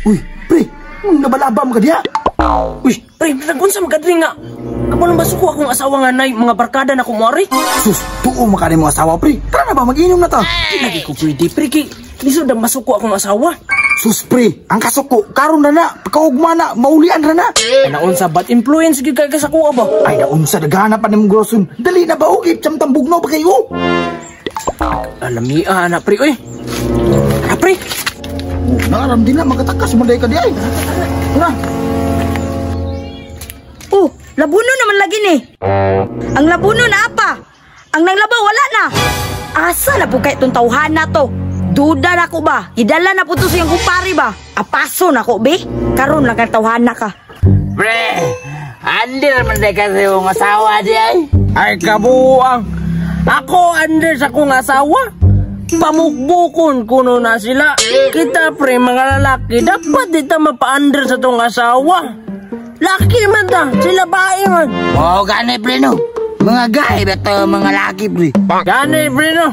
Uy, pre, nabalaba mo ka diha. Uy, pre, nagunsa magadri nga. Kabalo basuko akong asawa nga nay mga barkada na kumuari. Sus, tuo makani mo asawa, pre. Tara na ba, mag-inom na ta. Di lagi ko pwede, pre, kay lisod ang masuko akong asawa. Sus, pre, ang kasuko, karon na na, pagkaugma na, maulian ra na. Ay, naunsa bad influence gyud kay ka sa kuha ba? Ay, naunsa, naghanap pa nimong groson. Dali na ba, ugip, samtang bugnaw pa kayo. Alamia na, pre, uy. Tara, pre. Oh, naaram din na, magkatakas mo ka di ay. Tara. Oh, labuno naman lagi ni. Ang labuno na apa. Ang nanglaba wala na. Asa na po kay itong tawhana to? Duda na ko ba? Gidala na po to sa iyang kumpare ba? Apaso na ko, be. Karon lang kang tawhana ka. Pre, andi naman di kasi yung asawa di ay. Ay, kabuang. Ako, under sa kong asawa. Pamukbukon kuno na sila. Kita, pre, mga lalaki, dapat di ta mapa-under sa tong asawa. Laki man ta, sila bae man. Oo, gani pre no. Mga gahe ba to mga laki pre? Gani, pre, no.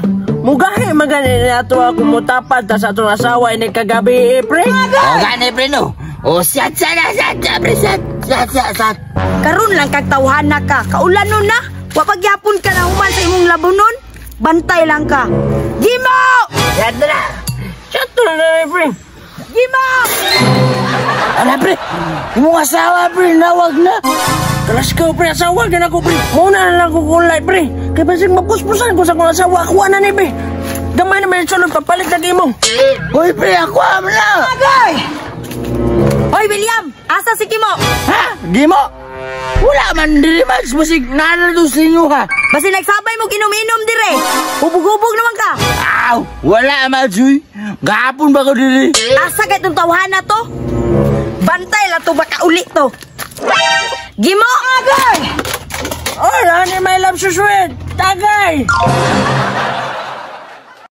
Mugahe magani na ato ako mutapad ta sa atong asawa ini kagabi, eh, pre. Oo, gani pre no. O, sat sat sat sat pre sat sat sat sat. Karon lang kag tawhana ka. Kaulan nun na. Wapagyapon ka na human sa imong labunon. Bantay lang ka. Gimo! Sat na. Chat na, pre. Gimo! Ala pre, imong asawa pre, nawag na. Kalas ko, pre, asawa ka na ko, pre. Muna na lang ko kulay, pre. Kaya basig mapuspusan ko sa kong asawa. Akuha na ni, pre. Gamay naman yung sulod, papalit na mo. Hoy pre, ako am na. Agay! Hoy, William! Asa si Kimo? Ha? Gimo? Wala man diri man basig nana do sa inyo ha. Basi nagsabay mo inom-inom dire. Hubog-hubog naman ka. Aw, wala man juy. Gahapon ba ko diri? Asa kay itong tawhana to? Bantay lang to baka uli to. Gimo! Agay! Oy, honey, my love, suswet. Tagay!